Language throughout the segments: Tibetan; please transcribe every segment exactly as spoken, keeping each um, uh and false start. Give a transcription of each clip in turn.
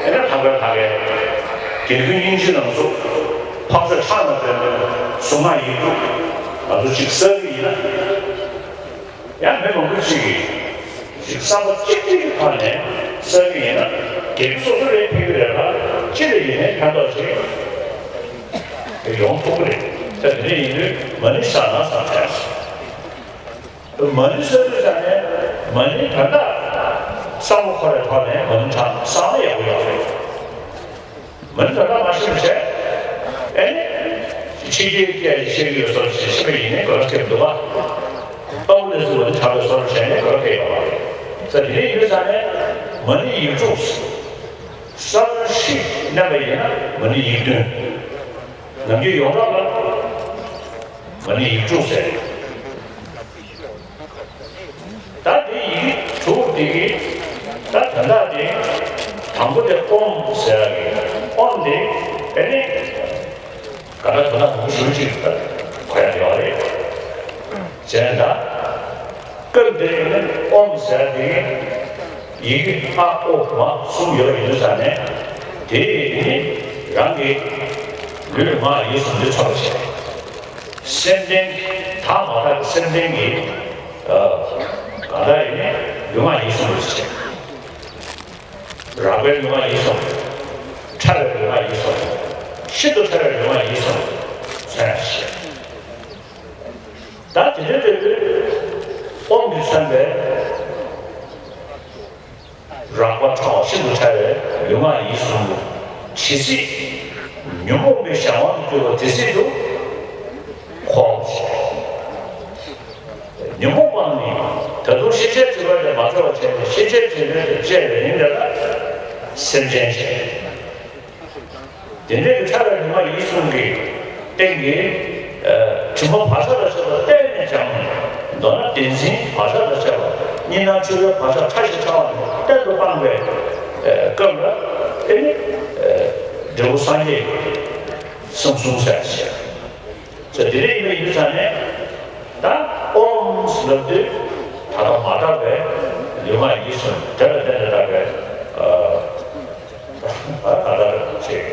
དེ་ནས་ཐང་ག་ཐང་གའི་དགེ་འདུན་སྙིང་རྗེ་རྣམས་སུ་ཕག་ཚ་ཁྲག་ན་བསྟེན་པའི་གཟུངས་སྔགས་ཡིག་དྲུག་ང་ཚོ་གཅིག་གསག་གི་ཡིན་ན། ཡང་མི་མང་པོ་ཅིག་གིས་ཅིག་བསམ་པ་གཅིག་སྒྲིལ་གྱི་ཐོག་ནས་གསག་གི་ཡིན་ན། དགེ་རྒན་སོ་སོ་ལ་ཕན་གྱི་རེད་ལ། ཅི་ལ་ཡིན་ནའི་ཕན་ཐོགས་ཅིག་ཡོང་ཐུབ་ཀྱི་རེད། ད་དེ་འདྲ་ཡིན་དུས་མ་ཎི་བསགས་ན་བསམ་དྲན་སོང་། མ་ཎི་བསགས་དུས་ཙང་ནས་མ་ཎི་དོན་དག་བསམ་བློ་འཁོར་བའི་ཐོག་ནས་མ་ཎི་བགྲང་བསམ་བློ་ཡག་པོ་ཡོང་རེད། མ་ཎི་དོན་དག་མ་ཤེས་པ་བྱས། ཨེ་ནི། ཕྱི་རྒྱལ་སྐད་ཤེས་ཀྱི་ཡོད་བཟོ་འདྲ་ཞིག་ཤེས་པ་ཡིན་ནའི་གོ་སྐབས་འདུག་བ། ཨ་ཁུ་ལས་སུ་མ་ཎི་བགྲང་བའི་བཟོ་འདྲ་བྱས་ནས་གོ་སྐབས་ཡོད་པ་རེད། ས་དེ་འདྲ་ཡིན་དུས་ཙང་ནས་མ་ཎི་ཡིག་དྲུག་གསར་བསྲེས་མནན་པ་ཡིན་ན་མ་ཎི་ཡིག་བདུན། ནམ་རྒྱུན་ཡོངས་གྲགས་ལ་མ་ཎི་ཡིག་དྲུག་ཟེར། ད་དེ་ཡི་གེ་དྲུག་དེ་གི་ད་དོན་དག་དེ་དང་པོ་དེ་ཨོཾ་ཟེར་ཡ་གི་ཨོཾ་དེ་ཨེ་ནི་ག་ད་དོན་དག་མང་པོ་ཞེ་པོ་ཅིག་གོ་ཡ་ཡོད་རེད། བྱས་ན་ད་སྐབས་འདིར་ཨེ་ནི་ཨོཾ་ཟེར་ཡ་དེ་ཡི་གེ་ཨ་ཨོ་མ་གསུམ་ཡོད་ཡིན་དུས་ཙང་ནས་དེ་ནི་རང་གི་ལུས་ངག་ཡིད་གསུམ་འདི་ཚོགས་པ་བྱས། སེམས་ལྡན་གྱི་དག་མ་དག་གི་སེམས་ལྡན་གྱི་ཨ་གང་ལྟར་ཡིན་ནའི་ལུས་ངག་ཡིད་གསུམ་རེད་ཟེར། རགས་པའི་ལུས་ངག་ཡིད་གསུམ། ཕྲ་བའི་ལུས་ངག་ཡིད་གསུམ། ཤིན་ཏུ་ཕྲ་བའི་ལུས་ངག་ཡིད་གསུམ་མཚོན་ཡང་ཞེས། ད་དེ་འདྲའི་འབྲས་བུ་ཨོཾ་གྱིས་མཚོན་པའི། རགས་པ་ཕྲ་བ་ཤིན་ཏུ་ཕྲ་བའི་ལུས་ངག་ཡིད་གསུམ་པོ་ཇི་སྲིད་ཉོན་མོངས་པའི་གཞན་དབང་དུ་གྱུར་པ་དེ་སྲིད་དུ་འཁོར་བ་ཞེས། ཉོན་མོངས་པ་ནི་ད་དུང་ཤེས་བྱའི་སྒྲིབ་པ་ལས་མ་གྲོལ་བ་བྱས་ནས་ཤེས་བྱའི་སྒྲིབ་པ་དང་བཅས་པའི་རིམ་དེ་ལ་སེམས་ཅན་ཞེས། དེ་འདྲའི་ཕྲ་བའི་ལུས་ངག་ཡིད་གསུམ་གྱི་སྟེང་གི་ཨ་དྲི་མ་བག་ཆགས་དང་བཅས་པ་གཏན་ནས་སྦྱངས་ནས། མདོར་ན་བདེན་འཛིན་བག་ཆགས་དང་བཅས་པ་གཉིས་སྣང་འཁྲུལ་པའི་བག་ཆགས་ཕྲ་ཞིང་ཕྲ་བ་ནི་གཏན་དུ་སྤངས་པའི་ཨ་སྐབས་ལ་དེ་ནི་ཨ་འབྲས་བུ་སངས་རྒྱས་ཀྱི་གསུང་གསུང་ཟེར་ཞེས། ཟེར་དེ་འདྲ་ཡིན་པ་ཡིན་དུས་ཙང་ནས་ད་ཨོཾ་ཟེར་ལབ་དུས་ད་ལྟ་མ་དག་པའི་ལུས་ངག་ཡིད་གསུམ་དེ་ལ་བརྟེན་ནས་དག་པའི་ཨ། ད་ད་ལྟ་ཅིག་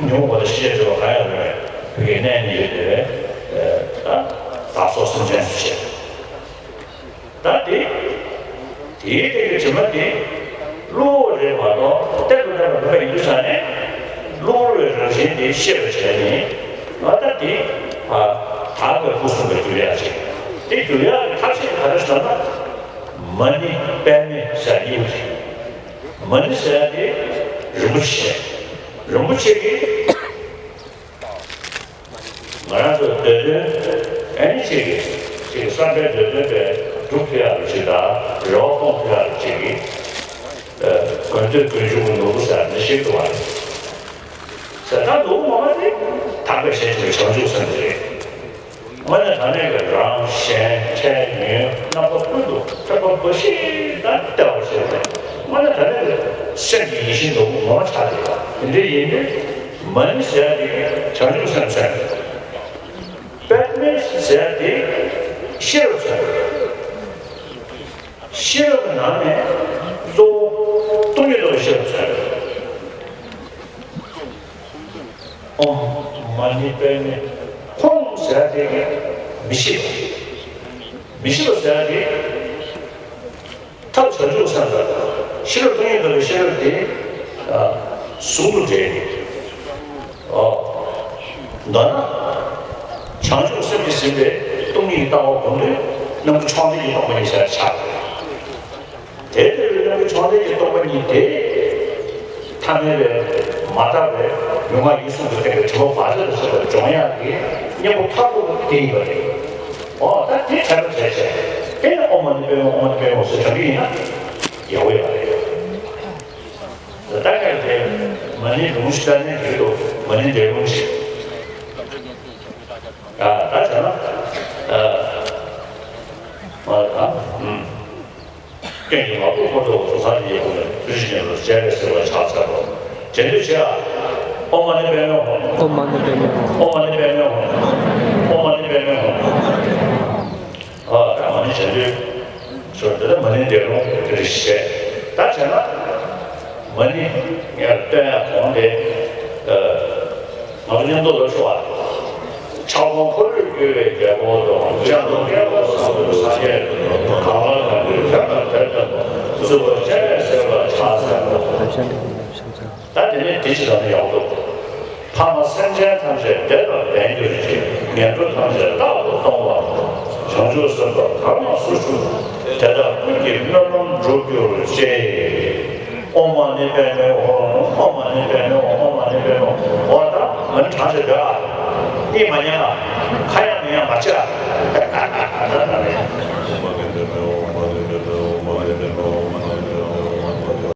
ཉོན་མོངས་པ་དང་ཤེས་བྱའི་སྒྲིབ་པ་གང་ཡང་མེད་པའི་བོད་ཀྱི་གནས་ནི་ཡོད་དེ་བས། ད་བདག་སོགས་སེམས་ཅན་སུ་ཞེས། ད་དེ་དེའི་སྟེང་གི་དྲི་མ་དེ་གློ་བུར་རེད་མ་གཏོགས་གཏན་དུ་གནས་པ་མེད་པ་ཡིན་དུས་ཙང་ནས་གློ་བུར་བའི་རང་བཞིན་དེ་ཤེས་པར་བྱས་ནས། ང་ད་དེ་ཨ་དག་པའི་སྐུ་གསུངས་པའི་འགྱུར་ཡག་ཅིག་དེ་འགྱུར་ཡག་གི་ཐབས་ཤེས་ག་རེ་ཟེར་ན། མ་ཎི་པདྨེ་ཟེར་ཡིན་པ་རེད། མ་ཎི་ཟེར་ཡ་དེ་རིན་པོ་ཆེ། རིན་པོ་ཆེ་གི་ང་རང་ཚོ་འདོད་དོན་ཨེ་ནི་ཆེ་གི་ཆེ་གི་བསམ་པའི་འདོད་དོན་པའི་སྒྲུབ་ཐུབ་ཡག་ལ་ཆེ་དང་རེ་བ་སྐོང་ཐུབ་ཡག་ལ་ཆེ་གི་ཨ་དགོས་འདོད་དཀོན་མཆོག་གི་ནོར་བུ་ཟེར་ནི་ཞིག་འདུག་བ། ཟེར་ད་ནོར་བུ་ངོ་མ་དེ་དག་པའི་ཞལ་ཆེམས་བྱང་ཆུབ་སེམས་དེ་རེད། དངོས་གནས་དྲང་གནས་ཀྱི་རང་གཞན་ཕྲད་ཉོན་རྣམ་པ་ཀུན་ཏུ་ཕན་པ་འབའ་ཞིག་དང་བལྟ་བར་བྱེད་པས། དངོས་གནས་དྲང་གནས་ཀྱི་སེམས་ཀྱི་ཡིད་བཞིན་ནོར་བུ་ངོ་མ་ཆགས་ཏེ། དེ་འདྲ་ཡིན་དུས་མ་ཎི་ཟེར་ཡ་དེ་བྱང་ཆུབ་སེམས་མཚོན། པདྨེ་ཟེར་ཡ་དེ་ཤེས་རབ་མཚོན། ཤེས་རབ་ཀྱི་ནང་ནས་གཙོ་བོ་སྟོང་ཉིད་རྟོགས་པའི་ཤེས་རབ་མཚོན། ཨོཾ་མ་ཎི་པདྨེ། ཧཱུྃ་ཟེར་ཡ་དེ་གིས་མི་ཤེས་པ། མི་ཤེས་པ་ཟེར་ཡ་དེ་ཐབས་བྱང་ཆུབ་སེམས་དང་ཤེས་རབ་སྟོང་ཉིད་རྟོགས་པའི་ཤེས་རབ་དེ་ཨ་ཟུང་དུ་འབྲེལ་ནས། ཨོ། མདོར་ན་བྱང་ཆུབ་སེམས་ཀྱིས་ཟིན་པའི་སྟོང་ཉིད་ཀྱི་ལྟ་བ་གོང་དུ་རྣམ་ཀུན་ཕྱོགས་འདས་ཀྱི་སྟོང་པ་ཉིད་ཟེར་ཆགས། དེ་ལྟ་བུའི་རྣམ་ཀུན་ཕྱོགས་འདས་ཀྱི་སྟོང་པ་ཉིད་དེ། ཐ་མལ་པའི་མ་དག་པའི་ལུས་ངག་ཡིད་གསུམ་དུ་བརྟེན་པའི་དྲི་མ་བག་ཆགས་དང་བཅས་པ་སྦྱོང་ཡག་གི་གཉེན་པོ་མཐར་ཐུག་དེ་ཡིན་པ་རེད། འོ་ད་དེ་དྲན་པ་བྱས་བྱས་དེ་ནས་ཨོཾ་མ་ཎི་པདྨེ་ཧཱུྃ་མ་ཎི་པདྨེ་ཧཱུྃ་ཟེར་དྲན་གྱི་ཡིན་ན་ཡག་པོ་ཡོད་རེད། ད་ཀྱང་དེ་མ་ཎི་ལུང་ཞིག་ད་ནས་ཡོད་དོ། མ་ཎི་འདས་ལུང་ཞིག་ད་ད་བྱས་ན་ཨ་མ་ཨ་ཨུམ། སྐྱོན་གྱིས་མ་གོས་འཁོར་དུ་གྲོལ་སངས་རྒྱས་ཀུན། ལུས་ཀྱི་ཉེ་རུ་སྤྱན་རས་གཟིགས་པ་ཕྱག་འཚལ་ལོ། རྗེས་ཟློས་བྱེད་ཨ། ཨོཾ་མ་ཎི་པདྨེ་ཧཱུྃ། ཨོཾ་མ་ཎི་པདྨེ་ཧཱུྃ། ཨོཾ་མ་ཎི་པདྨེ་ཧཱུྃ། ཨོཾ་མ་ཎི་པདྨེ་ཧཱུྃ། ཨ་ད་མ་ཎི་རྗེས་ཟློས་ཞུ་འདི་ལ་མ་ཎི་འདས་ལུང་དེ་རེ་བཤད། ད་བྱས་ན། མ་ཎི་ངས་བཏོན་ཡག་གོང་དེ། ཨ། ང་ཚོ་མཉམ་དུ་ལ་ཤོག་ཨ། ཕྱག་སྟོང་འཁོར་ལོས་སྒྱུར་བའི་རྒྱལ་པོ་དང་། སྤྱན་སྟོང་སྐྱེ་འགྲོ་ཟངས་སུ་སངས་རྒྱས་ཀྱི་གོ་འཕང་ལ་གང་འདུལ་དོན་དང་དེར་སྟོན་པ། སྲིད་པ་ཤ་ཡི་སྲེག་པ་ཕྱག་འཚལ་ལོ། ད་དེ་ནས་དེ་ཅི་ལ་ནི་ཡག་འདུག་ཕ་མ་སེམས་ཅན་ཐམས་ཅད་བདེ་དང་ལྡན་གྱུར་ཅིག་ངན་འགྲོ་ཐམས་ཅད་རྟག་ཏུ་སྟོངས་པ། བྱང་ཆུབ་སེམས་དཔའ་བར་མ་སུ་འཁྲུངས། དེ་དག་ཀུན་གྱི་སྨོན་ལམ་འགྲུབ་གྱུར་ཅིག་ཨོཾ་མ་ཎི་པདྨེ་ཧཱུྃ། ཨོཾ་མ་ཎི་པདྨེ་ཧཱུྃ། ཨོཾ་མ་ཎི་པདྨེ་ཧཱུྃ། འོ་ད་མ་ཎི་བགྲང་བྱ་འདོད་ཨ། གཉིད་མ་ཉལ་ཨ། ཁ་ཡང་མི་ཡང་མ་བྱེད་ཨ།